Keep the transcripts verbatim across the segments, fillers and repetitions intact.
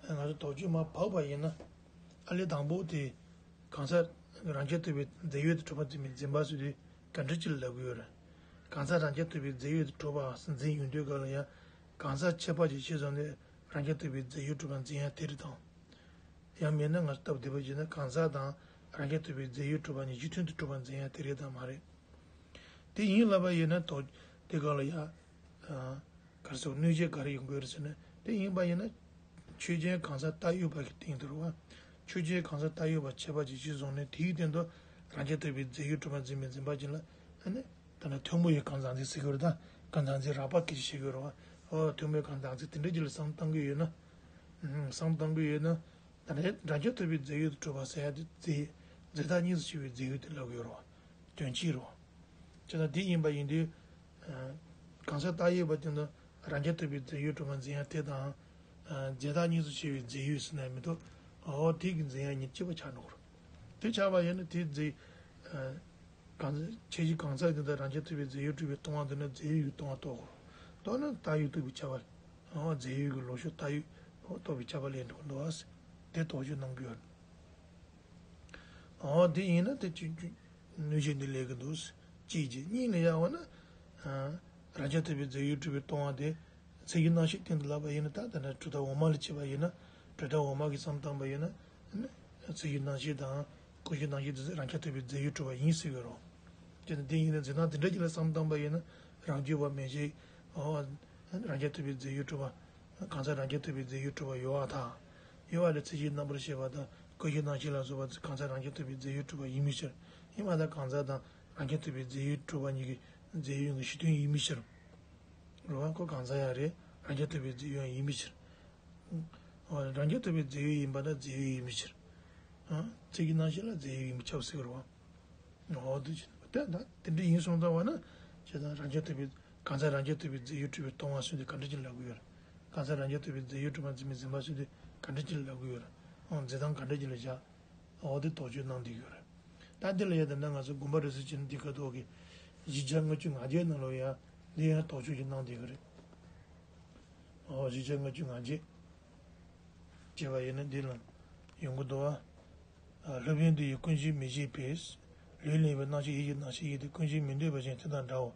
ང་ཚོ་དོགས་གཅོད་མར་བབས་པ་ཡིན་ན། ཨ་ལས་དང་པོ་དེ། གང་ཟག་རང་རྐྱ་ཐུབ་པའི་རྫས་ཡོད་དུ་གྲུབ་པར་འཛིན་པའི་འཛིན་པ་ཟེར་དུས་ག་འདྲ་ཅིག་ལ་ལབ་ཀྱི་ཡོད་རེད། གང་ཟག་རང་རྐྱ་ཐུབ་པའི་རྫས་ཡོད་དུ་གྲུབ་པ་འཛིན་ཡོང་དུས་སྐབས་ལ་ཡང་། གང་ཟག་ཁྱད་པར་ཅན་གཞིར་བཟུང་ནས་རང་རྐྱ་ཐུབ་པའི་རྫས་ཡོད་གྲུབ་པར་འཛིན་ཡ་དེ་རེད་དང་། ཡང་མིན་ན་ང་ཚོ་སྟབས་བདེ་པོ་བྱས་ན་གང་ཟག་དང་རང་རྐྱ་ཐུབ་པའི་རྫས་ཡོད་གྲུབ་པ་གཉིས་གཞི་མཐུན་དུ་གྲུབ་པར་འཛིན་ཡ་དེ་རེད་དམ་མ་རེད། དེ་ཡིན་ལབ་པ་ཡིན་ན་དོ། དེ་ག་ལ་ཡ། ཨ། ག་རེ་ཟེར། གནོད་བྱེད་ག་རེ་ཡོང་གི་ཡོད་རེད་ཟེར་ན། དེ་ཡིན་པ་ཡིན་ན། ཆོས་ཅན་གང་ཟག་བཏགས་ཡོད་པ་གི་སྟེང་དུ་རེད་བ། ཆོས་ཅན་གང་ཟག་བཏགས་ཡོད་པ་ཁྱད་པར་ཅན་གཞིར་བཟུང་ནས་དེའི་སྟེང་དུ་རང་རྐྱ་ཐུབ་པའི་རྫས་ཡོད་གྲུབ་པར་འཛིན་པའི་འཛིན་པ་ཅན་ལ། ཨ་ནི། ད་ནི་མཐོན་པོ་ཡི་གང་ཟག་འཛིན་ཟེར་གྱི་ཡོད་རེད་ད། གང་ཟག་འཛིན་རགས་པ་སྐད་ཆ་བཤད་ཀྱི་ཡོད་རེད་བ། ཨོ། མཐོན་པོའི་གང་ཟག་འཛིན་དེ་འདྲ་ཅིག་ལ་བསམ་བཏང་གི་ཡོད་ན། ཨུམ། བསམ་བཏང་གི་ཡོད་ན། ད་ནི་རང་རྐྱ་ཐུབ་པའི་རྫས་ཡོད་དུ་གྲུབ་པ་ཟེར་ཡ་དེ་རྫས། རྫས་བཏགས་གཉིས་སུ་ཕྱེ་བའི་རྫས་ཡོད་དེ་ལབ་ཀྱི་ཡོད་རེད་བ། དོན་སྤྱི་རེད་བ། བྱས་ཙང་དེ་ཡིན་པ་ཡིན་དུས། ཨ། གང་ཟག་བཏགས་ཡོད་པ་དེ་ནི་རང་རྐྱ་ཐུབ་པའི་རྫས་ཡོད་གྲུབ་པར་འཛིན་ཡ་དེ་དང་། ཨ། རྫས་བཏགས་གཉིས་སུ་ཕྱེ་བའི་རྫས་ཡོད་ཟེར་ན་མི་འདུག་ཨོ། དེ་གི་འཛིན་ཡ་གཉིས་གཅིག་པ་ཆགས་འགྲོ་གི་རེད། དེ་ཆགས་པ་ཡིན་ན་དེ་རྫས། ཨ། གང་། ཁྱད་གཞི་གང་ཟག་དེ་དག་རང་རྐྱ་ཐུབ་པའི་རྫས་ཡོད་གྲུབ་པའི་སྟོང་པ་འདི་ནི་རྫས་ཡོད་ཀྱི་སྟོང་པ་རྟོགས་དགོས། རྟོགས་ན་བཏགས་ཡོད་རྟོགས་པའི་ཁྱབ་པ། ཨོ། རྫས་ཡོད་ཀྱི་ལོག་ཕྱོགས་བཏགས་ཡོད། ཨོ། རྟོགས་པའི་ཁྱབ་པ་ལས་འགྲོ་གི་འདུག་ཨ། དེ་དོགས་གཅོད་གནང་གི་ཡོད། ཨོ། དེ་ཡིན་ན་དེ་གཅིག་གཅིག་གནོད་བྱེད་འདི་ལས་ཀྱི་འདུག་གཅིག་གཅིག་གཉིས་ལ་ཡང་བ་ན། ཨ། རང་རྐྱ་ཐུབ་པའི་རྫས་ཡོད་གྲུབ་པའི་སྟོང་པ་དེ། ཚིག་གི་རྣམ་ཤེས་སྟེང་དུ་ལབ་པ་ཡིན་ན། ད་ད་ལྟ་གྲུབ་མཐའ་འོག་མ་ལ་བྱས་པ་ཡིན་ན། གྲུབ་མཐའ་འོག་མ་གི་བསམ་བཏང་པ་ཡིན་ན། ཚིག་གི་རྣམ་ཤེས་དང་། ཀུན་གཞིའི་རྣམ་ཤེས་དེ་ཚོ་རང་རྐྱ་ཐུབ་པའི་རྫས་ཡོད་གྲུབ་པ་ཡིན་ཟེར་གྱི་རེད། དེ་ནི་དེ་ཡིན་ན་འཛིན་སྟངས་དེ་འདྲ་ཅིག་ལ་བསམ་བཏང་པ་ཡིན་ན། རང་རྒྱུད་པ་མན་ཆད། ཨོ། རང་རྐྱ་ཐུབ་པའི་རྫས་ཡོད་གྲུབ་པ། གང་ཟག་རང་རྐྱ་ཐུབ་པའི་རྫས་ཡོད་གྲུབ་པ་ཡོད་པ་དང་། ཡོད་པ་ལས་ཚིག་གཞིའི་རྣམ་པར་ཤེས་པ་དང་ཀུན་གཞིའི་རྣམ་ཤེས་ལ་སོགས་པ་གང་ཟག་རང་རྐྱ་ཐུབ་པའི་རྫས་ཡོད་གྲུབ་པ་ཡིན་མིན་ཕྱིར། ཡིན་པ་དང་གང་ཟག་དང་རང་རྐྱ་ཐུབ་པའི་རྫས་ཡོད་གྲུབ་པ་གཉིས་ཀྱི་རྫས་ཡོད་ཀྱི་གཞི་མཐུན་ཡིན་མིན་ཕྱིར། རེད་བ། ཁོ་གང་ཟག་ཡང་རེད། རང་རྐྱ་ཐུབ་པའི་རྫས་ཡོད་ཡིན་མིན་ཕྱིར། ཨོ། རང་རྐྱ་ཐུབ་པའི་རྫས་ཡོད་ཡིན་པ་དང་རྫས་ཡོད་ཡིན་མིན་ཕྱིར། ཨ། ཚིག་གི་རྣམ་ཤེས་ལ་རྫས་ཡོད་ཡིན་མིན་ཁྱབ་ཟེར་གྱི་རེད་བ། འོ་དེ་བཞིན་དེ་ལྟར་དེ་འདྲ་ཡིན་སོང་ཙང་བ་ན། བྱས་ཙང་རང་རྐྱ་ཐུབ་པའི་གང་ཟག་རང་རྐྱ་ཐུབ་པའི་རྫས་ཡོད་གྲུབ་པའི་སྟོང་པ་ཟེར་དུས་ག་འདྲ་ཅིག་ལབ་ཀྱི་ཡོད་རེད། གང་ཟག་རང་རྐྱ་ཐུབ་པའི་རྫས་ཡོད་གྲུབ་པར་འཛིན་པའི་འཛིན་པ་ཟེར་དུས་ག་འདྲ་ཅིག་ལབ་ཀྱི་ཡོད་རེད། འོ་འཛིན་སྟངས་ག་འདྲ་ཅིག་ལ་བཞག་འོ་དེ་དོགས་གཅོད་གནང་བསྡད་ཀྱི་ཡོད་རེད། ད་འདི་ལ་ཡ་ད་ནང་ང་ཚོ་དགོངས་པ་རེ་ཟེར་གྱི་ན་འདི་ག་ཐོག་གི་བཞི་ཆ་ལྔ་བཅུ་ང་བརྒྱད་ནང་ལ་ཡ་འདི་ཡང་དོགས་གཅོད་ཅིག་གནང་བསྡད་ཀྱི་རེད། འོ་བཞི་ཆ་ལྔ་བཅུ་ང་བརྒྱད། ཅེས་པ་ཡིན་ན་འདི་ལ་ཡོང་གི་འདུག་བ། སློབ་དཔོན་དེ་ཡིས་ཀུན་གཞི་མི་བྱེད་པས། ལུས་ལེན་པའི་རྣམ་ཤེས་ཡིད་ཀྱི་རྣམ་ཤེས་ཡིན་ཏེ། ཀུན་གཞི་མི་འདོད་པ་ཅན་དེ་དང་འདྲའོ།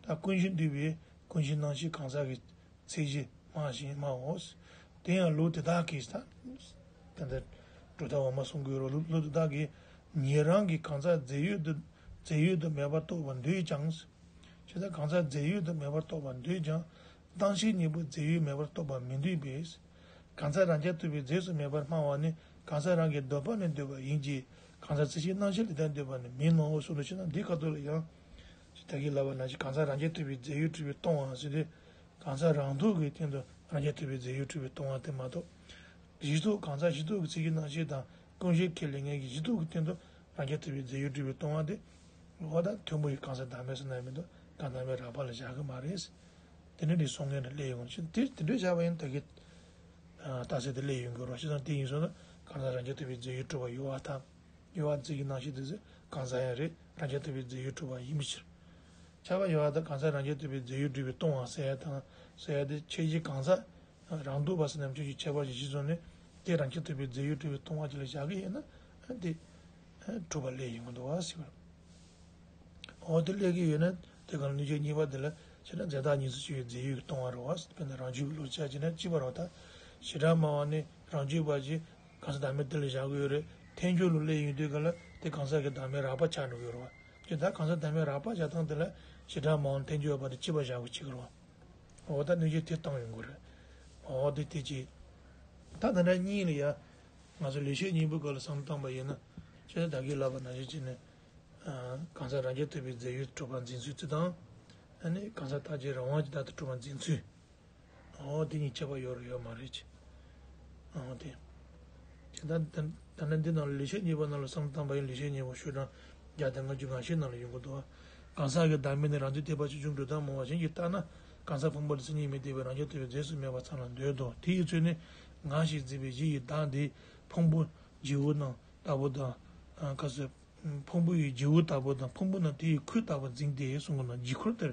ད་ཀུན་གཞི་འདོད་པའི་ཀུན་གཞིའི་རྣམ་ཤེས་གང་ཟག་གི་ཚད་གཞི་སྨྲ་ཞིང་སྨྲའོ། དེ་ཡང་ལུགས་དེ་དག་གིས། ད་ལྟ་གྲུབ་མཐའ་འོག་མ་གསུང་གི་ཡོད་རེད། ལུགས་ལུགས་དེ་དག་གིས་ཉན་རང་གི་གང་ཟག་རྫས་ཡོད་དུ་རྫས་ཡོད་དུ་མེད་པར་རྟོགས་པར་འདོད་ཀྱང་། བྱས་ཙང་གང་ཟག་རྫས་ཡོད་དུ་མེད་པར་རྟོགས་པར་འདོད་ཀྱང་། རྟག་གཅིག་གཉིས་པོ་རྫས་ཡོད་མེད་པར་རྟོགས་པར་མི་འདོད་པས། གང་ཟག་རང་རྐྱ་ཐུབ་པའི་རྫས་སུ་མེད་པར་སྨྲ་བ་ནི་གང་ཟག་རང་གི་འདོད་པ་ནི་འདོད་པ་ཡིན་གྱི། གང་ཟག་ཚད་གཞིའི་རྣམ་ཤེས་ལ་དེ་ལྟར་འདོད་པ་ནི་མིན་ནོ་གསུངས་ནས། བྱས་ན་འདི་ཁ་ཐུག་ལ་ཡང་། ད་གིན་ལབ་པ་ནང་བཞིན་གང་ཟག་རང་རྐྱ་ཐུབ་པའི་རྫས་ཡོད་གྲུབ་པའི་སྟོང་པ་ཟེར་ཏེ། གང་ཟག་རང་ལྡོག་གི་སྟེང་དུ་རང་རྐྱ་ཐུབ་པའི་རྫས་ཡོད་གྲུབ་པའི་སྟོང་པ་དེ་མ་གཏོགས། གཞི་ལྡོག་གང་ཟག་གཞི་ལྡོག་གི་ཚད་གཞིའི་རྣམ་ཤེས་དང་ཀུན་གཞི་ཁས་ལེན་མཁན་གྱི་གཞི་ལྡོག་གི་སྟེང་དུ་རང་རྐྱ་ཐུབ་པའི་རྫས་ཡོད་གྲུབ་པའི་སྟོང་པ་དེ། འོ་ད་མཐོན་པོ་ཡི་གང་ཟག་བདག་མེད་ཟེར་ན་མི་འདུག་གང་ཟག་བདག་མེད་རགས་པ་ལ་བཞག་གི་མ་རེད། དེ་འདྲ་འདི་གསུང་མཁན་ལ་སླེབས་ཡོང་ཕྱིན། དེ་དེ་འདྲ་བཞག་པ་ཡིན་ད་གི། རྟགས་གསལ་དེ་སླེབས་ཡོང་གི་རེད། བྱས་ཙང་དེ་ཡིན་སོང་ན་གང་ཟག་རང་རྐྱ་ཐུབ་པའི་རྫས་ཡོད་གྲུབ་པ་ཡོད་པ་དང་། ཡོད་པ་ཚད་གཞིའི་རྣམ་ཤེས་དེ་ཚོ་གང་ཟག་ཡང་རེད། རང་རྐྱ་ཐུབ་པའི་རྫས་ཡོད་གྲུབ་པ་ཡིན་པའི་ཕྱིར། ཁྱབ་པ་ཡོད་པ་དང་གང་ཟག་རང་རྐྱ་ཐུབ་པའི་རྫས་ཡོད་གྲུབ་པའི་སྟོང་པ་ཟེར་ཡ་དང་ཟེར་ཡ་དེ་ཁྱད་གཞི་གང་ཟག་རང་ལྡོག་པ་ཟེར་ན་ཅུང་ཞིག་ཁྱད་པར་ཞིག་གཞིར་བཟུང་ནས་དེ་རང་རྐྱ་ཐུབ་པའི་རྫས་ཡོད་གྲུབ་པའི་སྟོང་པ་ཅིག་ལ་བཞག་གི་ཡིན་ན་དེ་གྲུབ་པ་སླེབས་ཡོང་གི་འདུག་བ་ཟེར་བ། འོ་དེ་སླེབས་ཀྱི་ཡོད་ན་དེ་གང་ལ་གནོད་བྱེད་གཉིས་པ་དེ་ལ་བྱས་ན་རྫས་བཏགས་གཉིས་སུ་ཕྱེ་བའི་རྫས་ཡོད་ཀྱི་སྟོང་པ་རེད་བ། དཔེར་ན་རང་རྒྱུད་ཀྱི་ལུགས་ཆ་བྱས་ན་གཅིག་པ་རེད་བ། ད་བྱེ་བྲག་སྨྲ་བ་ནི་རང་རྒྱུད་པ་ཅིག་གང་ཟག་བདག་མེད་དེ་ལ་བཞག་གི་ཡོད་རེད། ཐལ་འགྱུར་ལ་སླེབས་ཡོང་དུས་ག་ལ་དེ་གང་ཟག་གི་བདག་མེད་རགས་པ་ཆགས་འགྲོ་གི་ཡོད་རེད་བ། དེ་ད་གང་ཟག་བདག་མེད་རགས་པ་བཞག་སྟངས་དེ་ལ་བྱེ་བྲག་སྨྲ་བ་ནི་ཐལ་འགྱུར་བ་དེ་གཅིག་པ་བཞག་དགོས་ཀྱི་རེད་བ། འོ་ད་གནོད་བྱེད་དེ་བཏང་ཡོང་གི་རེད། འོ་དེ་དེ་ཅི། ད་ད་ལྟ་གཉིས་ལ་ཡ། ང་ཚོ་ལེགས་བཤད་སྙིང་པོའི་སྐོར་ལ་བསམ་བཏང་པ་ཡིན་ན། ཁྱེད་ད་གིན་ལབ་པ་ནང་བཞིན་བྱས་ནས། གང་ཟག་རང་རྐྱ་ཐུབ་པའི་རྫས་ཡོད་གྲུབ་པར་འཛིན་ཚུལ་དེ་དང་། ཨ་ནི་གང་ཟག་རྟག་གཅིག་རང་དབང་གིས་བདག་ལྟར་གྲུབ་པར་འཛིན་ཚུལ། འོ་དེ་གཉིས་ཁྱད་པར་ཡོད་རེད་ཡོད་མ་རེད་ཅེས། འོ་དེ། དེ་ལྟར་ད་ད་ནི་འདི་ནང་ལ་ལེགས་བཤད་སྙིང་པོ་ནང་ལ་བསམ་བཏང་པ་ཡིན། ལེགས་བཤད་སྙིང་པོ་ཤོག་གྲངས་བརྒྱ་དང་ལྔ་བཅུ་ང་བཞི་ནང་ལ་ཡོང་གི་འདུག་གང་ཟག་གི་བདག་མེད་ནི་རང་དོན་ཐེག་པ་ཆེ་ཆུང་སྒྲུབ་སྟངས་སྨྲ་བ་གཞན་གྱིས་བརྟགས་ན། གང་ཟག་ཕུང་པོ་ལ་མཚན་ཉིད་མི་ལྡན་པའི་རང་རྐྱ་ཐུབ་པའི་རྫས་སུ་མེད་པ་ཙམ་ལ་འདོད་དོ། དེ་ཡི་ཚུལ་ནི། ང་ཞེས་འཛིན་པའི་གཞི་ཡི་བདག་འདི་ཕུང་པོ་བརྗེ་པོ་རྣམས་ལྟ་བུ་དང་། ཁ་ཟེར། ཕུང་པོ་ཡི་བརྗེ་པོ་ལྟ་བུ་དང་། ཕུང་པོ་རྣམས་དེ་ཡི་ཁུ་ལྟ་བུར་འཛིན་ཏེ་གསུང་གི་ན། འཇིགས་ཁུར་ལྟར་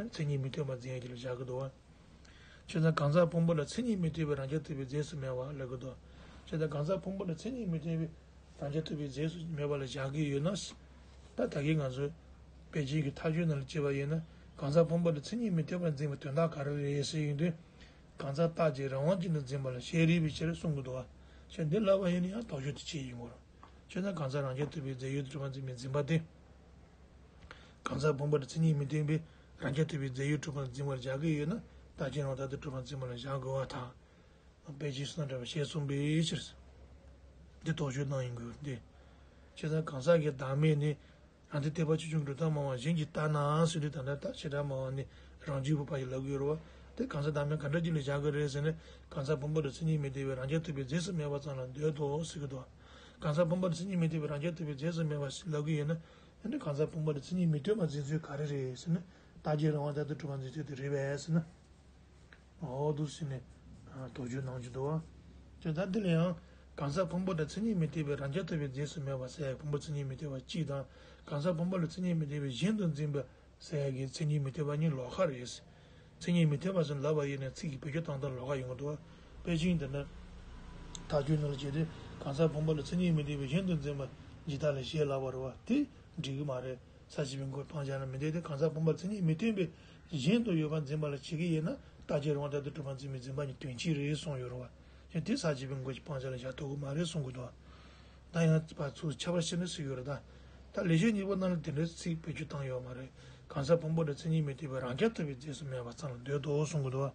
མཚན་ཉིད་མི་མཐུན་པར་འཛིན་ཡ་གྱི་ལ་བཞག་གི་འདུག་བ། བྱས་ཙང་གང་ཟག་ཕུང་པོ་ལ་མཚན་ཉིད་མི་མཐུན་པའི་རང་རྐྱ་ཐུབ་པའི་རྫས་སུ་མེད་པ་ལབ་དགོས་འདུག་བྱས་ཙང་གང་ཟག་ཕུང་པོ་ལ་མཚན་ཉིད་མི་མཐུན་པའི་རང་རྐྱ་ཐུབ་པའི་རྫས་སུ་མེད་པ་ལ་བཞག་གི་ཡོད་ན། ད་ད་གིན་ང་ཚོས་པེ་ཅིན་གྱི་མཐའ་དཔྱོད་ནང་ལ་བྱས་པ་ཡིན་ན། གང་ཟག་ཕུང་པོ་ལ་མཚན་ཉིད་མི་མཐུན་པར་འཛིན་པའི་དོན་དག་ག་རེ་རེད་ཟེར་ཡོང་དུས། གང་ཟག་རྟག་གཅིག་རང་དབང་ཅན་དུ་འཛིན་པ་ལ་ཤེས་རིག་པའི་ཕྱིར་གསུང་གི་འདུག་བ། བྱས་འདི་ལབ་པ་ཡིན་ན་ཡང་དོགས་གཅོད་དེ་བྱེད་ཡོང་གི་རེད། བྱས་ན་གང་ཟག་རང་རྐྱ་ཐུབ་པའི་རྫས་ཡོད་དུ་གྲུབ་པར་འཛིན་པའི་འཛིན་པ་དེ། གང་ཟག་ཕུང་པོ་དང་མཚན་ཉིད་མི་མཐུན་པའི་རང་རྐྱ་ཐུབ་པའི་རྫས་ཡོད་གྲུབ་པར་འཛིན་པར་བཞག་གི་ཡོད་ན། རྟག་གཅིག་རང་དག་ཏུ་གྲུབ་པར་འཛིན་པ་ལ་བཞག་དགོས་པར་ཐལ། པེ་ཅིན་སོ་ནང་འདྲ་བ་ཞེས་གསུངས་པའི་ཕྱིར། འདི་དོགས་གཅོད་གནང་ཡོང་གི་ཡོད་དེ། བྱས་ཙང་གང་ཟག་གི་བདག་མེད་ནི། རང་སྡེ་ཐེག་པ་ཆོས་སྐྱོང་གི་སྒྲུབ་ཐབས་སྨྲ་བ་གཞན་གྱིས་ལྟར་ན་ཟེར་དུས། ད་ལྟ་ད་བྱེ་བྲག་སྨྲ་བ་ནི་རང་རྒྱུད་པ་ཕར་ཞིག་ལབ་ཀྱི་ཡོད་རེད་བ། དེ་གང་ཟག་བདག་མེད་ག་འདྲ་ཅིག་ལ་བཞག་གི་རེད་ཟེར་ན། གང་ཟག་ཕུང་པོ་དང་མཚན་ཉིད་མི་མཐུན་པའི་རང་རྐྱ་ཐུབ་པའི་རྫས་སུ་མེད་པ་ཙམ་ལ་འདོད་དོ་ཟེར་གྱི་འདུག་གང་ཟག་ཕུང་པོ་དང་མཚན་ཉིད་མི་མཐུན་པའི་རང་རྐྱ་ཐུབ་པའི་རྫས་སུ་མེད་པ་ཞིག་ལབ་ཀྱི་ཡོད་ན། ཨ་ནི་གང་ཟག་ཕུང་པོ་དང་མཚན་ཉིད་མི་མཐུན་པར་འཛིན་ཚུལ་ག་རེ་རེད་ཟེར་ན། རྟག་གཅིག་རང་དབང་དག་ཏུ་གྲུབ་པར་འཛིན་ཚུལ་དེ་རེད་པས་ཟེར་ན། འོ་འདུག་ཟེར་ནས་དོགས་གཅོད་གནང་རྒྱུ་འདུག་བ། དེ་ལྟར་འདི་ལ་ཡང་། གང་ཟག་ཕུང་པོ་དང་མཚན་ཉིད་མི་མཐུན་པའི་རང་རྐྱ་ཐུབ་པའི་རྫས་སུ་མེད་པ་ཟེར་ཡག་ཕུང་པོ་མཚན་ཉིད་མི་མཐུན་པ་གཅིག་དང་། གང་ཟག་ཕུང་པོ་ལ་མཚན་ཉིད་མི་མཐུན་པའི་གཞན་དུ་འཛིན་པ་ཟེར་ཡག་གི་མཚན་ཉིད་མི་མཐུན་པ་གཉིས་ལོགས་ཀ་རེད། མཚན་ཉིད་མི་མཐུན་པ་ཟེར་ལབ་པ་ཡིན་ན་ཚིག་གི་བེད་སྤྱོད་སྟངས་དང་ལོགས་ཀ་ཡོང་གི་འདུག་བ། དཔེ་ཅན་འདི་ན། མཐའ་དཔྱོད་ནང་ལ་བྱས་ཏེ་གང་ཟག་ཕུང་པོ་ལ་མཚན་ཉིད་མི་མཐུན་པའི་གཞན་དུ་འཛིན་པ་ཇི་ལྟར་ལ་ཞེས་ལབ་པ་རེད་བ། དེ་འགྲིག་གི་མ་རེད། ས་བྱི་བའི་མགོ་སྤང་བྱ་ན་མི་འདོད་དེ། གང་ཟག་ཕུང་པོ་མཚན་ཉིད་མི་མཐུན་པའི་གཞན་དུ་ཡོད་པར་འཛིན་པ་ལ་བྱེད་ཀྱི་ཡིན་ན། རྟག་གཅིག་རང་དབང་དག་ཏུ་གྲུབ་པར་འཛིན་པའི་འཛིན་པ་གཉིས་དོན་གཅིག་རེད་གསུངས་ཡོད་རེད་བ། ཡང་དེ་ས་བྱི་བའི་མགོ་གི་སྤང་བྱ་ལ་བཞག་ཐུབ་ཀྱི་མ་རེད་གསུང་གི་འདུག་ད་ཡང་ཕར་ཚུར་ཁྱད་པར་ཕྱེ་ནས་ཟེར་ཡོད་རེད་ད། ད་ལེགས་བཤད་སྙིང་པོ་ནང་ལ་དེ་འདྲའི་ཚིག་བེད་སྤྱོད་བཏང་ཡོད་མ་རེད། གང་ཟག་ཕུང་པོ་དང་མཚན་ཉིད་མི་མཐུན་པའི་རང་རྐྱ་ཐུབ་པའི་རྫས་སུ་མེད་པ་ཙམ་ལ་འདོད་དོ་གསུང་གི་འདུག་བ།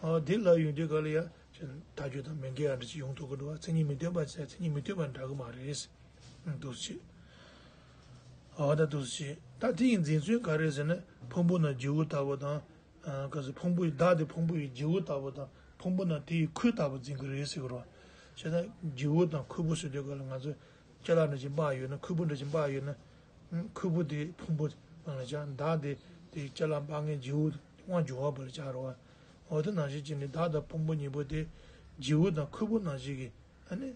ཨ་དེ་ལ་ཡོང་དུས་ག་ལ་ཡ། མཐའ་དཔྱོད་དང་མི་འགལ་བ་འདྲ་ཅིག་ཡོང་ཐུབ་ཀྱི་འདུག་བ། མཚན་ཉིད་མི་མཐུན་པ་ཟེར་མཚན་ཉིད་མི་མཐུན་པ་འདྲ་གི་མ་རེད། འདུག་སེ་བྱས། འོ་ད་འདུག་སེ་བྱས། ད་དེ་ཡི་འཛིན་ཚུལ་ག་རེ་ཟེར་ན། ཕུང་པོ་ནི་བྱེའུ་ལྟ་བུ་དང་། ཨ་ག་ཟེར། ཕུང་པོ་ཡི་བདག་དེ་ཕུང་པོ་ཡི་བྱེའུ་ལྟ་བུ་དང་། ཕུང་པོ་ནི་དེ་ཡི་ཁུར་ལྟ་བུ་འཛིན་གྱི་རེད་ཟེར་གྱི་རེད་བ། བྱས་ཙང་བྱེའུ་དང་ཁུར་པོ་ཟེར་དུས་ག་ལ་ང་ཚོས་ཅ་ལག་འདྲ་ཅིག་འབག་ཡོད་ན། ཁུར་པོ་འདྲ་ཅིག་འབག་ཡོད་ན། ཨ་ཁུར་པོ་དེ་ཕུང་པོ་ནང་ལ་བཞག་བདག་དེ་དེ་ཅ་ལག་འབག་མཁན་བྱེའུ་དབང་འབྱོར་བ་པོ་ལ་བཞག་རེད་བ། འོ་དེ་ནང་བཞིན་བྱས་ནས་བདག་དང་ཕུང་པོ་གཉིས་པོ་དེ་བྱེའུ་དང་ཁུར་པོ་ནང་བཞིན་གྱི་ཨ་ནི།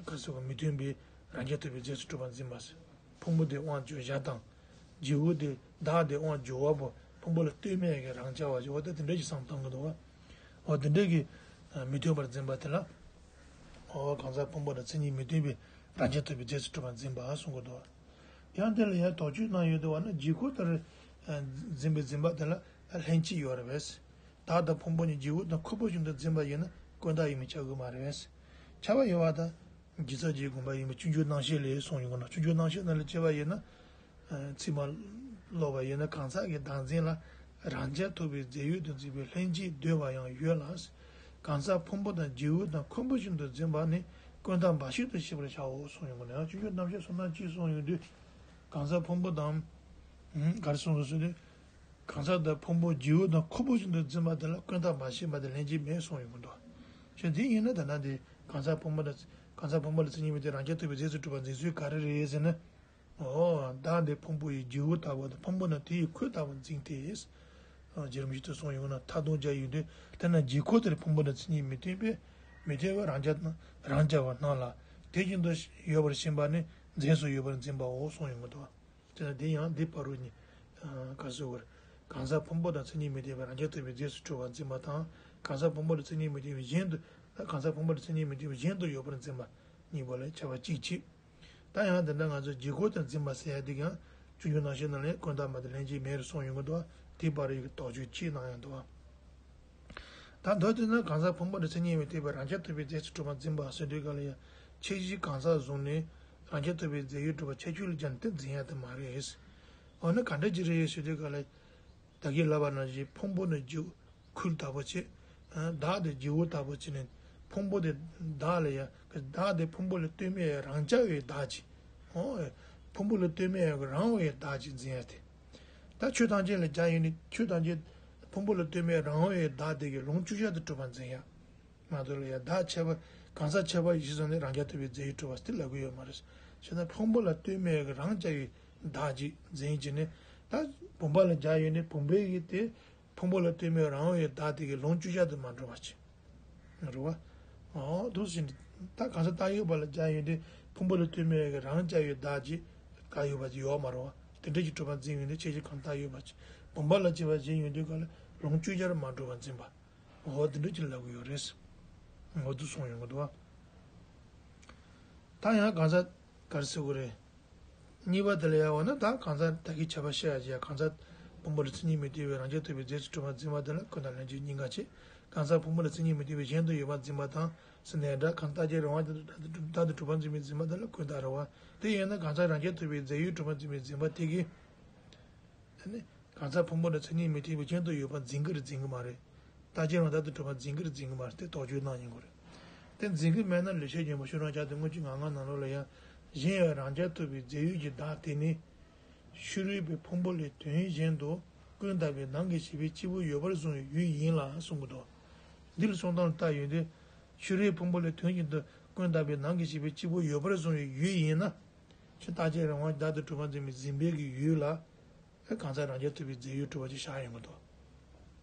ག་ཟེར་བ། མི་མཐུན་པའི་རང་རྐྱ་ཐུབ་པའི་རྫས་སུ་གྲུབ་པར་འཛིན་པ་ཟེར། ཕུང་པོ་དེ་དབང་འབྱོར་བྱ་དང་། བྱེའུ་དེ་བདག་དེ་དབང་འབྱོར་བ་པོ། ཕུང་པོ་ལ་ལྟོས་མེད་ཀྱི་རང་རྐྱ་བ་ཞིག་འོ་ད་དེ་འདྲ་ཞིག་བསམ་བཏང་གི་འདུག་བ། འོ་དེ་འདྲ་གི་མི་མཐུན་པར་འཛིན་པ་དེ་ལ། འོ་གང་ཟག་ཕུང་པོ་དང་མཚན་ཉིད་མི་མཐུན་པའི་རང་རྐྱ་ཐུབ་པའི་རྫས་སུ་གྲུབ་པར་འཛིན་པ་གསུང་གི་འདུག་བ། ཡང་དེ་ལ་ཡང་དོགས་གཅོད་གནང་ཡོད་འདུག་བ་ན། རྗེས་འཁོར་ལྟར་འཛིན་པའི་འཛིན་པ་དེ་ལ་ལྷན་སྐྱེས་ཡོད་རེད་པས། བདག་དང་ཕུང་པོ་གཉིས་བྱེའུ་དང་ཁུར་པོ་བཞིན་དུ་འཛིན་པ་ཡིན་ན་ཀུན་བཏགས་ཡིན་མིན་ཁྱབ་དགོས་མ་རེད། ཁྱབ་པ་ཡོད་པ་དང་། ཇི་ལྟར་ཇི་དགོངས་པ་ཡིན་པའི་སྤྱོད་འཇུག་རྣམ་བཤད་ལས་གསུངས་ཡོང་གི་ན། སྤྱོད་འཇུག་རྣམ་བཤད་ནང་ལ་བྱས་པ་ཡིན་ན། ཚིག་མ་ཀློག་པ་ཡིན་ན། གང་ཟག་གི་བདག་འཛིན་ལ་རང་རྐྱ་ཐུབ་པའི་རྫས་ཡོད་དུ་འཛིན་པའི་ལྷན་སྐྱེས་འདོད་པ་ཡང་ཡོད་ལ། གང་ཟག་ཕུང་པོ་དང་བྱེའུ་དང་ཁུར་པོ་བཞིན་དུ་འཛིན་པ་ནི་ཀུན་བཏགས་འབའ་ཞིག་ཏུ་ཤེས་པར་བྱའོ་གསུངས་ཡོང་གི་ན། སྤྱོད་འཇུག་རྣམ་བཤད་སོ་ནང་གཅིག་གསུངས་ཡོང་དུས། གང་ཟག་ཕུང་པོ་དང་། ག་རེ་གསུངས་སོ་ཟེར་དུས། གང་ཟག་དང་ཕུང་པོ་བྱེའུ་དང་ཁུར་པོ་བཞིན་དུ་འཛིན་པ་དེ་ལ་ཀུན་བཏགས་འབའ་ཞིག་མ་དེ་ལྷན་སྐྱེས་མེད་གསུངས་ཡོང་གི་འདུག་བྱས་དེ་ཡིན་ན་ད་ལྟ་འདི་གང་ཟག་ཕུང་པོ་དང་། གང་ཟག་ཕུང་པོ་ལ་མཚན་ཉིད་མི་མཐུན་རང་རྐྱ་ཐུབ་པའི་རྫས་སུ་གྲུབ་པར་འཛིན་ཚུལ་ག་རེ་རེད་ཟེར་ན། འོ་བདག་དེ་ཕུང་པོ་ཡི་བྱེའུ་ལྟ་བུ་དང་། ཕུང་པོ་ནི་དེ་ཡི་ཁུར་ལྟ་བུ་འཛིན་ཏེ། རྗེ་རིན་པོ་ཆེས་གསུངས་ཡོང་ན་མཐའ་སྡོམ་རྒྱག་ཡོང་དུས། དེས་ན་རྗེས་འཁོར་ལྟར་ཕུང་པོ་དང་མཚན་ཉིད་མི་མཐུན་པས་མི་མཐུན་པའི་རང་རྐྱ་རང་རྐྱ་བ་རྣམས་ལ་དེ་བཞིན་དུ་ཡོད་པར་ཞེན་པ་ནི་རྫས་སུ་ཡོད་པར་འཛིན་པའོ་གསུངས་ཡོང་གི་འདུག་དེ་ཡང་འདི་བར་དུ་ནི། ག་ཟེར་བར། གང་ཟག་ཕུང་པོ་དང་མཚན་ཉིད་མི་མཐུན་པའི་རང་རྐྱ་ཐུབ་པའི་རྫས་སུ་གྲུབ་པར་འཛིན་པ་དང་། གང་ཟག་ཕུང་པོ་དང་མཚན་ཉིད་མི་མཐུན་པའི་གཞན་དུ། གང་ཟག་ཕུང་པོ་དང་མཚན་ཉིད་མི་མཐུན་པའི་གཞན་དུ་ཡོད་པར་འཛིན་པ་གཉིས་པོ་ལ་ཁྱབ་པ་གཅིག་བྱེད། ད་ཡང་དེ་འདྲ་ང་ཚོས་རྗེས་འཁོར་དུ་འཛིན་པ་ཟེར་ཡ་དེ་ཀྱང་སྤྱོད་འཇུག་རྣམ་བཤད་ནང་ལས་ཀུན་བཏགས་མ་དེ་ལྷན་སྐྱེས་མེད་རུ་གསུངས་ཡོང་གི་འདུག་དེའི་བར་ཡི་གི་དོགས་གཅོད་ཅིག་གནང་ཡང་འདུག་ད་མདོར་བསྡུས་ན་གང་ཟག་ཕུང་པོ་དང་མཚན་ཉིད་མི་མཐུན་པའི་རང་རྐྱ་ཐུབ་པའི་རྫས་སུ་གྲུབ་པར་འཛིན་པ་ཟེར་དུས་ག་ལ་ཡང་ཁྱད་གཞི་གང་ཟག་བཟུང་ནས་རང་རྐྱ་ཐུབ་པའི་རྫས་ཡོད་གྲུབ་པ་ཁྱད་ཆོས་ལ་སྦྱར་ནས་དེ་འཛིན་ཡ་དེ་མ་རེད། འོ་ན་ག་འདྲ་ཅིག་རེད་ཟེར་དུས་ག་ལ། ད་གིན་ལབ་པ་ནང་བཞིན་ཕུང་པོ་ནི་བྱེའུ་ཁུར་ལྟ་བུ་བྱས། བདག་དེ་བྱེའུ་ལྟ་བུ་བྱས་ནས་ཕུང་པོ་དེ་བདག་ལ་ཡ། བདག་དེ་ཕུང་པོ་ལ་ལྟོས་མེད་རང་རྐྱ་བའི་བདག་ཅིག་འོ། ཕུང་པོ་ལ་ལྟོས་མེད་རང་བའི་བདག་ཅིག་འཛིན་ཡ་དེ། ད་ཆོས་ཐམས་ཅད་ལ་སྦྱར་ཡོང་ནས་ཆོས་ཐམས་ཅད་ཕུང་པོ་ལ་ལྟོས་མེད་རང་བའི་བདག་དེ་གི་ལོངས་སྤྱོད་བྱ་དུ་གྲུབ་པར་འཛིན་ཡ། མ་གཏོགས་ལ་ཡ་བདག་ཁྱད་པར་གང་ཟག་ཁྱད་པར་གཞི་བཟུང་ནས་རང་རྐྱ་ཐུབ་པའི་རྫས་ཡོད་གྲུབ་པ་དེ་ལབ་ཀྱི་ཡོད་མ་རེད། བྱས་ན་ཕུང་པོ་ལ་ལྟོས་མེད་ཀྱི་རང་རྐྱ་བའི་བདག་ཅིག་འཛིན་བྱས་ནས། ད་བུམ་པ་ལ་སྦྱར་ཡོང་ནས་བུམ་པའི་གི་དེ་ཕུང་པོ་ལ་ལྟོས་མེད་རང་བའི་བདག་དེ་གི་ལོངས་སྤྱོད་བྱ་དུ་མ་གྲུབ་པ་ཅིག་རེད་བ། འོ་འདུག་ཟིན། ད་གང་ཟག་བཏགས་ཡོད་པ་ལ་སྦྱར་ཡོང་དུས་ཕུང་པོ་ལ་ལྟོས་མེད་ཀྱི་རང་རྐྱ་བའི་བདག་ཅིག་བཏགས་ཡོད་པ་ཅིག་ཡོད་མ་རེད་བ། དེ་འདྲ་ཅིག་གྲུབ་པར་འཛིན་ཡོང་དུས་ཁྱད་གཞི་གང་བཏགས་ཡོད་པ་ཅིག་བུམ་པ་ལ་བྱས་པ་བྱས་ཡོང་དུས་ག་ལ་ལོངས་སྤྱོད་བྱར་མ་གྲུབ་པར་འཛིན་པ། འོ་དེ་འདྲ་ཅིག་ལབ་གི་ཡོད་རེད། འོ་དུ་སོང་ཡོང་གི་འདུག་བ། ད་ཡང་གང་ཟག་ག་རེ་ཟེར་དགོས་རེད། གཉིས་པ་དེ་ལ་ཡང་འོ་ན་ད་གང་ཟག་ད་གིན་ཁྱད་པར་བཤད་ཡ་ཅིག་ཡ། གང་ཟག་ཕུང་པོ་ལ་མཚན་ཉིད་མི་མཐུན་པའི་རང་རྐྱ་ཐུབ་པའི་རྫས་སུ་གྲུབ་པར་འཛིན་པ་དེ་ལ་ཀུན་བཏགས་ལྷན་སྐྱེས་གཉིས་ཀ་བྱེད། གང་ཟག་ཕུང་པོ་ལ་མཚན་ཉིད་མི་མཐུན་པའི་གཞན་དུ་ཡོད་པར་འཛིན་པ་དང་ཟེར་ནས་སྒྲ་གང་རྟག་གཅིག་རང་དབང་བདག་ཏུ་གྲུབ་པར་འཛིན་པའི་འཛིན་པ་དེ་ལ་ཀུན་བཏགས་རེད་བ། དེ་ཡིན་ན་གང་ཟག་རང་རྐྱ་ཐུབ་པའི་རྫས་ཡོད་གྲུབ་པར་འཛིན་པའི་འཛིན་པ་དེ་གིས། ཨ་ནི། གང་ཟག་ཕུང་པོ་ལ་མཚན་ཉིད་མི་མཐུན་པའི་གཞན་དུ་ཡོད་པར་འཛིན་གྱི་རེད་འཛིན་གྱི་མ་རེད། རྟག་གཅིག་རང་བདག་ཏུ་གྲུབ་པར་འཛིན་གྱི་རེད་འཛིན་གྱི་མ་རེད་དེ་དོགས་གཅོད་གནང་ཡིན་དགོས་རེད། དེ་འཛིན་གྱི་མེད་ན་ལེགས་བཤད་སྙིང་པོ་ཤོག་གྲངས་བརྒྱ་དང་ལྔ་བཅུ་ང་ལྔ་ནང་ལོགས་ལ་ཡང་གཞན་ཡང་རང་རྐྱ་ཐུབ་པའི་རྫས་ཡོད་ཀྱི་བདག་དེ་ནི། ཕྱི་རོལ་པའི་ཕུང་པོ་ལས་དོན་གཞན་དུ་ཀུན་བཏགས་པའི་ནང་གི་ཤེས་པས་གཅིག་པུ་ཡོད་པར་བཟུང་བའི་ཡུལ་ཡིན་ལ་གསུང་གི་འདུག་འདི་ལ་གསུང་སྟངས་ལ་བལྟ་ཡོང་དུས། ཕྱི་རོལ་ཕུང་པོ་ལས་དོན་གཞན་དུ་ཀུན་བཏགས་པའི་ནང་གི་ཤེས་པས་གཅིག་པུ་ཡོད་པར་བཟུང་བའི་ཡུལ་ཡིན་ན། ཕྱི་རྟག་གཅིག་རང་དབང་བདག་ཏུ་གྲུབ་པར་འཛིན་པའི་འཛིན་པའི་གི་ཡུལ་ལ། གང་ཟག་རང་རྐྱ་ཐུབ་པའི་རྫས་ཡོད་གྲུབ་པ་ཅིག་བཞག་ཡོང་གི་འདུག་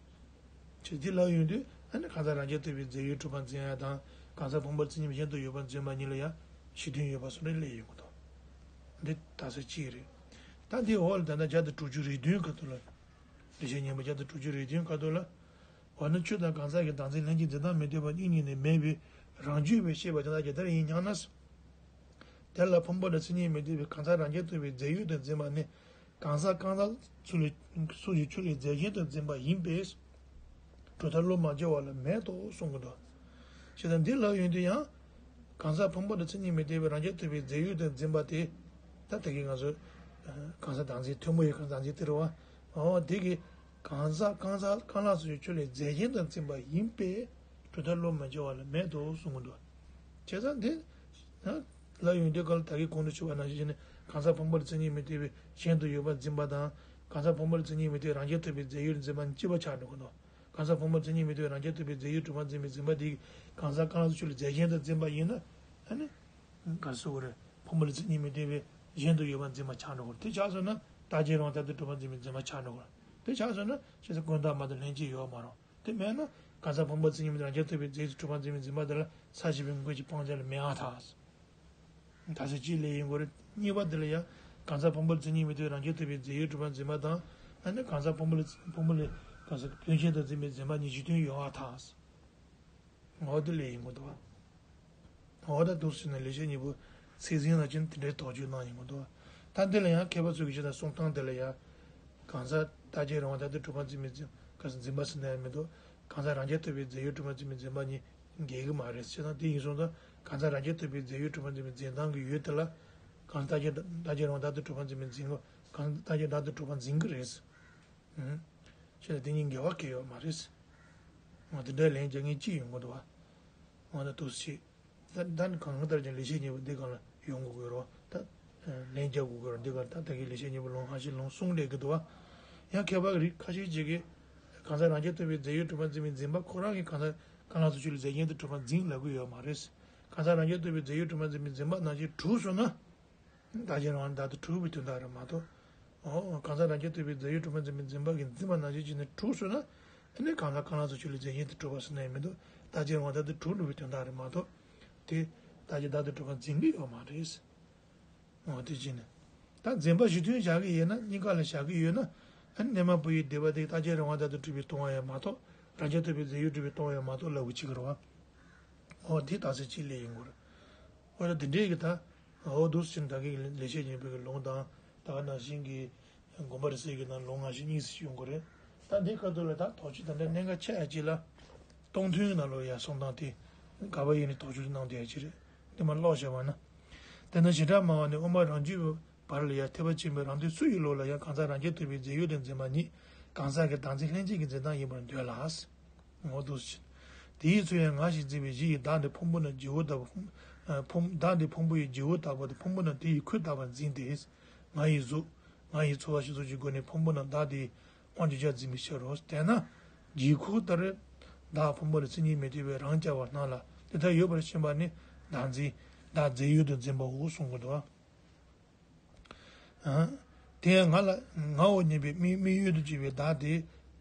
ཅེས་འདི་ལབ་ཡོང་དུས་ཨ་ནི་གང་ཟག་རང་རྐྱ་ཐུབ་པའི་རྫས་ཡོད་གྲུབ་པར་འཛིན་ཡ་དང་གང་ཟག་ཕུང་པོ་མཚན་ཉིད་གཞན་དུ་ཡོད་པར་འཛིན་པ་གཉིས་ལ་ཡང་གཞི་མཐུན་ཡོད་པ་སོགས་ལ་སླེབས་ཡོང་གི་འདུག་འདི་རྟགས་གསལ་གཅིག་རེད། ད་འདིའི་འོག་ལ་ད་ལྟ་བརྒྱ་དང་དྲུག་ཅུ་རེ་བདུན་ཁ་ཐུག་ལ། ལེགས་བཤད་སྙིང་པོ་བརྒྱ་དང་དྲུག་ཅུ་རེ་བདུན་ཁ་ཐུག་ལ། འོ་ན་ཆོས་དང་གང་ཟག་གི་བདག་འཛིན་ལྷན་སྐྱེས་འཛིན་སྟངས་མི་མཐུན་པ་གཉིས་གཉིས་ནི་མེད་པའི་རང་རྒྱུད་པའི་ཤེས་པ་དེ་དག་ཀྱང་དེར་ཡིན་སྙམ་ན། དེ་ལ་ཕུང་པོ་ལ་མཚན་ཉིད་མི་མཐུན་པའི་གང་ཟག་རང་རྐྱ་ཐུབ་པའི་རྫས་ཡོད་དུ་འཛིན་པ་ནི། གང་ཟག་གང་ཟག་ཚུལ་ལས་ཚུལ་གྱི་ཆོས་ལས་རྫས་གཞན་དུ་འཛིན་པ་ཡིན་པས། གྲུབ་མཐའ་བློ་མ་འགྱུར་བ་ལ་མེད་དོ་གསུང་གི་འདུག་ཞེས་དང་འདི་ལ་ཡོང་དུས་ཡང་། གང་ཟག་ཕུང་པོ་ལ་མཚན་ཉིད་མི་མཐུན་པའི་རང་རྐྱ་ཐུབ་པའི་རྫས་ཡོད་དུ་འཛིན་པ་དེ། ད་དེ་གིན་ང་ཚོ། གང་ཟག་བདག་འཛིན་ཐུན་མོང་བའི་གང་ཟག་བདག་འཛིན་དེ་རེད་བ། འོ་དེ་གིས། གང་ཟག་གང་ཟག་གང་ལ་སོགས་ཀྱི་ཆོས་ལས་རྫས་གཞན་དུ་འཛིན་པ་ཡིན་པས། གྲུབ་མཐའ་བློ་མ་འགྱུར་བ་ལ་མེད་དོ་གསུང་གི་འདུག་བྱས་ཙང་འདི། ལ་ཡོང་དུས་སྐབས་ལ་ད་གིན་གོང་དུ་ཞུས་པ་ནང་བཞིན་བྱས་ནས་གང་ཟག་ཕུང་པོ་ལ་མཚན་ཉིད་མི་མཐུན་པའི་གཞན་དུ་ཡོད་པར་འཛིན་པ་དང་། གང་ཟག་ཕུང་པོ་ལ་མཚན་ཉིད་མི་མཐུན་པའི་རང་རྐྱ་ཐུབ་པའི་རྫས་ཡོད་འཛིན་པ་གཉིས་གཅིག་པ་ཆགས་འགྲོ་གི་འདུག་གང་ཟག་ཕུང་པོ་ལ་མཚན་ཉིད་མི་མཐུན་པའི་རང་རྐྱ་ཐུབ་པའི་རྫས་ཡོད་གྲུབ་པར་འཛིན་པའི་འཛིན་པ་དེ་གིས་གང་ཟག་གང་ལ་སོགས་ཆོས་ལས་རྫས་གཞན་དུ་འཛིན་པ་ཡིན་ན། ཨ་ནི། ག་རེ་ཟེར་དགོས་རེད། ཕུང་པོ་ལ་མཚན་ཉིད་མི་མཐུན་པའི་གཞན་དུ་ཡོད་པར་འཛིན་པ་ཆགས་འགྲོ་གི་རེད། དེ་ཆགས་སོང་ན་རྟག་གཅིག་རང་དབང་བདག་ཏུ་གྲུབ་པར་འཛིན་པའི་འཛིན་པ་ཆགས་འགྲོ་གི་རེད། དེ་ཆགས་སོང་ན་ཞེས་སོགས་ཀུན་བཏགས་མ་དང་ལྷན་སྐྱེས་ཡོད་མ་རུང་། དེ་མེད་ན་གང་ཟག་ཕུང་པོ་མཚན་ཉིད་མི་མཐུན་རང་རྐྱ་ཐུབ་པའི་རྫས་སུ་གྲུབ་པར་འཛིན་པའི་འཛིན་པ་དེ་ལ་ས་བྱེད་པའི་དངོས་ཀྱི་སྤང་བྱ་ལ་མེད་ཨ་ཐག་རྟགས་གསལ་གཅིག་ལས་ཡིན་དགོས་རེད། གཉིས་པ་དེ་ལ་ཡང་གང་ཟག་ཕུང་པོ་ལ་མཚན་ཉིད་མི་མཐུན་རང་རྐྱ་ཐུབ་པའི་རྫས་ཡོད་གྲུབ་པར་འཛིན་པ་དང་། ཨ་ནི་གང་ཟག་ཕུང་པོ་ལ་ཕུང་པོ་ལས་གང་ཟག་དོན་གཞན་དུ་འཛིན་པའི་འཛིན་པ་གཉིས་གཞི་མཐུན་ཡོད་ཨ་ཐག་འོ་དེ་ལས་ཡིན་དགོས་འདུག་བ། འོ་ད་འདུག་ཟེར་ནས་ལེགས་བཤད་སྙིང་པོ་ཚིག་ཟིན་ལ་ཅན་དེ་འདྲའི་དོགས་གཅོད་གནང་ཡིན་དགོས་འདུག་བ། ད་འདི་ལ་ཡང་མཁས་པ་ཚོ་གིས་ཅི་ལྟར་གསུང་སྟངས་དེ་ལ་ཡང་། གང་ཟག་རྟག་གཅིག་རང་དབང་བདག་ཏུ་གྲུབ་པར་འཛིན་པའི་འཛིན་ག་ས་འཛིན་པ་ཟེར་ན་ཡང་མི་འདུག་གང་ཟག་རང་རྐྱ་ཐུབ་པའི་རྫས་ཡོད་གྲུབ་པར་འཛིན་པའི་འཛིན་པ་གཉིས་འགལ་གྱི་མ་རེད། བྱས་ཙང་དེ་ཡིན་སོང་ཙང་གང་ཟག་རང་རྐྱ་ཐུབ་པའི་རྫས་ཡོད་གྲུབ་པར་འཛིན་པའི་འཛིན་སྟངས་ཀྱི་ཡུལ་དེ་ལ། གང་ཟག་རྟག་གཅིག་རྟག་གཅིག་རང་དབང་བདག་ཏུ་གྲུབ་པར་འཛིན་པའི་འཛིན་གང་ཟག་རྟག་གཅིག་བདག་ཏུ་གྲུབ་པར་འཛིན་གྱི་རེད། ཨུམ། ཞེས་ལ་དེ་གཉིས་འགལ་བ་གང་ཡང་ཡོད་མ་རེད། འོ་དེ་འདྲ་ལན་རྒྱག་མཁན་གཅིག་ཡོང་གི་འདུག་བ། འོ་ན་འདུག་སེ་བྱེད། ད་ད་ནི་གང་ལྟར་ཀྱང་ལེགས་བཤད་སྙིང་པོ་འདི་སྒང་ལ་ཡོང་དགོས་ཀྱི་རེད་བ། ད་ལན་རྒྱག་དགོས་ཀྱི་རེད། འདི་སྒང་ད་ད་གིན་ལེགས་བཤད་སྙིང་པོ་ལུང་ཁ་ཤས་ལུང་གསུངས་བསྡད་ཀྱི་འདུག་བ། ཡང་མཁས་པ་རིགས་ཁ་ཤས་ཅིག་གིས་གང་ཟག་རང་རྐྱ་ཐུབ་པའི་རྫས་ཡོད་གྲུབ་པར་འཛིན་པའི་འཛིན་པ་ཁོ་རང་གིས་གང་ཟག་གང་ལ་སོགས་ཆོས་ལ་རྫས་གཞན་དུ་གྲུབ་པར་འཛིན་ལབ་ཀྱི་ཡོད་མ་རེད། གང་ཟག་རང་རྐྱ་ཐུབ་པའི་རྫས་ཡོད་གྲུབ་པར་འཛིན་པའི་འཛིན་པ་ནང་བཞིན་གྲུབ་སོང་ན། རྟག་གཅིག་རང་དབང་བདག་ཏུ་གྲུབ་པའི་དོན་དག་རེད་མ་གཏོགས། འོ་གང་ཟག་རང་རྐྱ་ཐུབ་པའི་རྫས་ཡོད་གྲུབ་པར་འཛིན་པའི་འཛིན་པ་གིས་འཛིན་པ་ནང་བཞིན་བྱས་ནས་གྲུབ་སོང་ན། ཨ་ནི་གང་ཟག་གང་ལ་སོགས་ཆོས་ལས་རྫས་གཞན་དུ་གྲུབ་པ་ཟེར་ན་ཡང་མི་འདུག་རྟག་གཅིག་རང་དབང་བདག་ཏུ་གྲུབ་འགྲོ་བའི་དོན་དག་རེད་མ་གཏོགས། དེ་རྟག་གཅིག་བདག་ཏུ་གྲུབ་པར་འཛིན་གྱི་ཡོད་མ་རེད། འོ་དེ་བྱས་ནས། ད་འཛིན་པ་གཞི་མཐུན་བཞག་གི་ཡོད་ན་གཉིས་ཀ་ལ་བཞག་གི་ཡོད་ན། ཨ་ནི་གནས་མལ་པོ་ཡི་སྡིག་པ་དེ་རྟག་གཅིག་རང་དབང་བདག་ཏུ་གྲུབ་པའི་སྟོང་བ་ཡང་མ་གཏོགས། རང་རྐྱ་ཐུབ་པའི་རྫས་ཡོད་གྲུབ་པའི་སྟོང་བ་ཡང་མ་གཏོགས་ལབ་དགོས་ཀྱི་རེད་བ། འོ་དེ་རྟགས་གསལ་གཅིག་ལས་ཡིན་དགོས་རེད། འོ་ད་དེ་འདྲས་ཀྱི་ད། འོ་འདུག་སེ་བྱས་ནས་ད་གིན་ལེགས་བཤད་སྙིང་པོའི་གི་ལུང་དང་། ད་ག་ནང་བཞིན་གྱི་དགོངས་པ་རིགས་གསལ་གྱི་ནང་ལུང་ང་བཞིན་གཉིས་སུ་ཡོང་གི་རེད། ད་འདི་ཁ་ཐུག་ལ་ད་དོགས་གཅོད་དང་འདྲ་གནད་འགག་ཆེ་ཡ་གཅིག་ལ། སྟོང་ཐུན་ནང་ལོགས་ཡ་གསུང་སྟངས་དེ། ག་པར་ཡིན་ནའི་དོགས་གཅོད་གནང་བསྡད་ཡ་གཅིག་རེད། འདི་མར་ཀློག་བྱས་པ་ན། དེ་ན་བྱེ་བྲག་སྨྲ་བ་ནི་དབུ་མ་རང་རྒྱུད་བར་ལ་ཡ་ཐེག་པ་ཆེན་པོའི་རང་དོན་སུ་ཡི་བློ་ལ་ཡང་གང་ཟག་རང་རྐྱ་ཐུབ་པའི་རྫས་ཡོད་དུ་འཛིན་པ་ཉིད་གང་ཟག་གི་བདག་འཛིན་ལྷན་སྐྱེས་ཀྱི་འཛིན་སྟངས་ཡིན་པར་འདོད་ལ། འོ་འདུག་སེ། དེའི་ཚུལ་ཡང་ང་ཞེས་འཛིན་པའི་གཞི་ཡི་བདག་འདི་ཕུང་པོ་ན་བརྗེ་བོ་ལྟ་བུ། ཕུང་བདག་འདི་ཕུང་པོ་ཡི་བརྗེ་བོ་ལྟ་བུ་སྟེ་ཕུང་པོ་ན་དེ་ཡི་ཁུ་ལྟ་བུར་འཛིན་ཏེ། ང་ཡི་གཟུགས། ང་ཡི་ཚོར་བ་ཞེས་སོགས་ཀྱི་སྒོ་ནས་ཕུང་པོ་ན་བདག་དེའི་དབང་བརྗོད་བྱར་འཛིན་པའི་ཕྱིར་རོ། དེས་ན། བརྗེ་ཁུ་ལྟར། བདག་ཕུང་པོ་ལ་མཚན་ཉིད་མི་མཐུན་པའི་རང་རྐྱ་བ་སྣང་ལ་དེ་ལྟར་ཡོད་པར་ཤེས་པ་ནི་བདག་འཛིན། བདག་རྫས་ཡོད་དུ་འཛིན་པའོ་གསུང་གི་འདུག་བ། དེ་ཡང་ང་ལ་ངའོ་སྙམ་པའི་དམིགས་དམིགས་ཡུལ་དུ་གྱུར་པའི་བདག་དེ་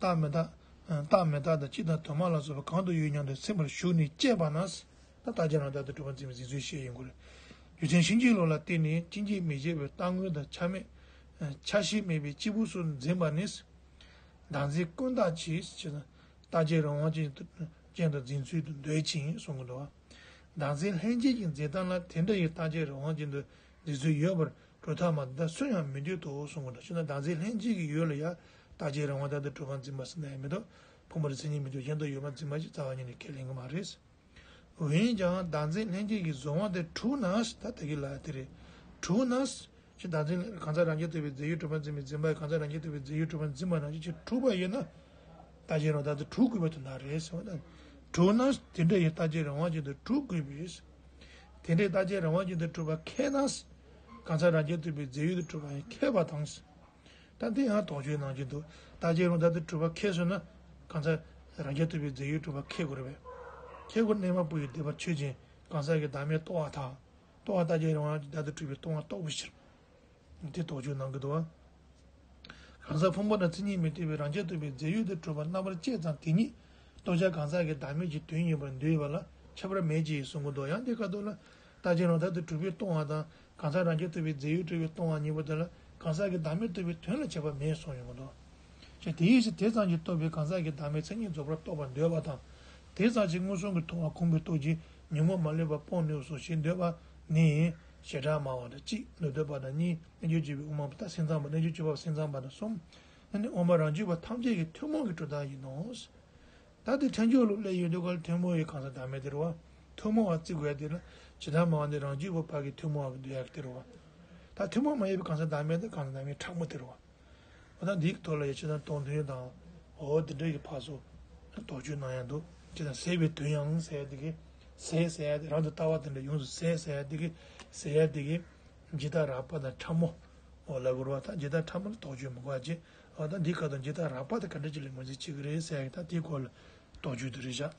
རྟག་མི་རྟག་རྟག་མི་རྟག་དང་གཅིག་དང་དུ་མ་ལ་སོགས་པ་གང་དུ་ཡོད་སྙམ་དུ་སེམས་པར་ཞུགས་ནས་དཔྱད་པ་ན། ད་རྟག་གཅིག་རང་དང་དུ་གྲུབ་པར་འཛིན་པའི་འཛིན་ཚུལ་བཤད་ཡོང་གི་རེད། རྒྱུ་མཚན་ཕྱིན་ཅི་ལོག་ལ་བརྟེན་ནས་ཕྱིན་ཅི་མི་འབྱེད་པའི་རྟག་དངོས་དང་ཆ་མེད། ཆ་ཤས་མེད་པའི་གཅིག་པུ་སོགས་འཛིན་པ་ནི། བདག་འཛིན་ཀུན་བརྟགས་ཀྱིས། རྟག་ཆད་རང་དབང་ཅན་དུ་ཅན་དུ་འཛིན་ཚུལ་དུ་འདོད་ཅིང་གསུང་གི་འདུག་བ། བདག་འཛིན་ལྷན་སྐྱེས་ཀྱི་འཛིན་སྟངས་ལ་དེ་འདྲ་ཡི་རྟག་ཆད་རང་དབང་ཅན་དུ་འཛིན་ཚུལ་ཡོད་པར་གྲུབ་མཐའ་མ་དེ་དག་སུ་ཡང་མི་འདོད་དོ་གསུང་གི་འདུག་བྱས་ན་བདག་འཛིན་ལྷན་སྐྱེས་ཀྱི་ཡུལ་ལ་ཡང་རྟག་ཆད་རང་དབང་ལྡན་དུ་གྲུབ་པར་འཛིན་པ་ཟེར་ན་ཡང་མི་འདུག་ཕུང་པོ་དང་མཚན་ཉིད་མི་འདོད་གཞན་དུ་ཡོད་པར་འཛིན་པ་ཞིག་རྩ་བ་ཉིད་ནས་ཁས་ལེན་གྱི་མ་རེད། འོན་ཀྱང་བདག་འཛིན་ལྷན་སྐྱེས་ཀྱི་གཟུང་བ་དེ་གྲུབ་ན་ད་དེ་གི་ལ་དེ་རེད། གྲུབ་ན་ཅི་བདག་འཛིན་གང་ཟག་རང་རྐྱ་ཐུབ་པའི་རྫས་ཡུལ་གྲུབ་པར་འཛིན་པའི་འཛིན་པ་གང་ཟག་རང་རྐྱ་ཐུབ་པའི་རྫས་ཡུལ་གྲུབ་པར་འཛིན་པ་ནང་བཞིན་ཅིག་གྲུབ་པ་ཡིན་ན། རྟག་ཆད་རང་དབང་དེ་གྲུབ་དགོས་པ་དེ་ན་རེད་ཟེར་བ་དང་། གྲུབ་ན་དེ་འདྲ་ཡི་རྟག་ཆད་རང་དབང་ཅན་དུ་གྲུབ་དགོས་པས། དེ་འདྲའི་རྟག་ཆད་རང་དབང་ཅན་དུ་གྲུབ་པ་ཁེགས་ན། གང་ཟག་རང་རྐྱ་ཐུབ་པའི་རྫས་ཡུལ་དུ་གྲུབ་པ་ཡང་ཁེགས་པ་དང་། ད་འདི་ཡང་དོགས་གཅོད་ནང་བཞིན་དུ་རྟག་ཆད་རང་དབང་དུ་གྲུབ་པ་ཁེགས་སོང་ན། གང་ཟག་རང་རྐྱ་ཐུབ་པའི་རྫས་ཡུལ་གྲུབ་པ་ཁེགས་དགོས་རེད་པས། ཁེགས་དགོས་རྣལ་མ་པོ་ཡི་སྡེ་པ་ཆོས་ཅན་གང་ཟག་གི་བདག་མེད་རྟོགས་པ་དང་། རྟོགས་པ་རྟག་ཆད་རང་དབང་དུ་གྲུབ་པའི་རྟོགས་པ་རྟོགས་པའི་ཕྱིར། དེ་དོགས་གཅོད་གནང་གི་འདུག་བ། གང་ཟག་ཕུང་པོ་དང་མཚན་ཉིད་མི་མཐུན་པའི་རང་རྐྱ་ཐུབ་པའི་རྫས་ཡུལ་དུ་གྲུབ་པ་རྣམ་པར་དཔྱད་ཙམ་དེ་ཉིད་རྟོགས་བྱ་གང་ཟག་གི་བདག་མེད་ཀྱི་དོན་ཡིན་པར་འདོད་པ་ལ་ཁྱད་པར་མེད་ཅེས་གསུང་གི་འདུག་ཡང་འདི་སྐབས་ཐོག་ལ་རྟག་ཆད་རང་དབང་དུ་གྲུབ་པའི་སྟོང་པ་དང་གང་ཟག་རང་རྐྱ་ཐུབ་པའི་རྫས་ཡུལ་གྲུབ་པའི་སྟོང་པ་གཉིས་པོ་དེ་ལ་གང་ཟག་གི་བདག་མེད་རྟོགས་པའི་དོན་ལ་ཁྱད་པར་མེད་གསུངས་ཡོང་གི་འདུག་ཅེས་དེའི་ཕྱིར་དེ་ཙམ་གྱིས་རྟོགས་པའི་གང་ཟག་གི་བདག་མེད་མཚན་ཉིད་རྫོགས་པར་རྟོགས་པར་འདོད་པ་དང་། དེ་ཙམ་གྱིས་མངོན་སུམ་གྱིས་མཐོང་བ་ཁོང་པའི་སྟོབས་ཀྱིས་ཉོན་མོངས་མ་ལུས་པ་སྤོང་ནུས་སོ་ཞེས་འདོད་པ་ནི། བྱེ་བྲག་སྨྲ་བ་དང་གཅིག་མདོ་སྡེ་པ་དང་གཉིས་རྣལ་འབྱོར་སྤྱོད་པའི་དབུ་མ་པ་དང་སེམས་ཙམ་པ་རྣལ་འབྱོར་སྤྱོད་པ་སེམས་ཙམ་པ་དང་གསུམ། ཨ་ནི་དབུ་མ་རང་རྒྱུད་པ་ཐམས་ཅད་ཀྱི་ཐུན་མོང་གི་གྲུབ་མཐའ་ཡིན་ནོ། ད་དེ་ཕྲན་ཆོས་ལུགས་ལས་ཡོད་དུས་ག་ལ་ཐུན་མོང་བའི་གང་ཟག་བདག་མེད་དེ་རེད་བ། ཐུན་མོང་བ་བརྩི་དགོས་ཡ་དེ་ལ་བྱེ་བྲག་སྨྲ་བ་འདི་རང་རྒྱུད་པ་ཕ་གི་ཐུན་མོང་བ་གི་འདོད་ཡ་གི་དེ་རེད་བ། ད་ཐུན་མོང་མ་ཡིན་པའི་གང་ཟག་བདག་མེད་དེ་གང་ཟག་བདག་མེད་ཕྲ་མོ་དེ་རེད་བ། འོ་ད་འདིའི་ཐོག་ལ་ཡ་ཅི་དང་སྟོང་ཐུན་དང་། འོ་དེ་འདྲ་གི་ཕར་ཚུར་དོགས་གཅོད་གནང་ཡ་འདུག་ཅི་དང་ཟད་པའི་དོན་ཡང་ཟེར་ཡ་དེ་གི་ཟད་ཟེར་ཡ་དེ་རང་དུ་ལྟ་བ་དེ་འདྲ་ཡོངས་སུ་ཟད་ཟེར་ཡ་དེ་གི་ཟད་ཡ་དེ་གི་ཇི་ལྟར་རགས་པ་དང་ཕྲ་མོ། འོ་ལ་གོ་ར་བ་ད་ཇི་ལྟར་ཕྲ་མོ་ལ་དོགས་གཅོད་མི་དགོས་ཅེས། འོ་ད་འདིའི་སྐབས་དང་ཇི་ལྟར་རགས་པ་དེ་ག་འདྲ་ཅིག་ལ་ངོས་འཛིན་བྱེད་ཀྱི་རེད་ཟེར་ཡ་གི་ད་དེའི་སྐོར་ལ་དོགས་གཅོད་དེ་རེད་བཞག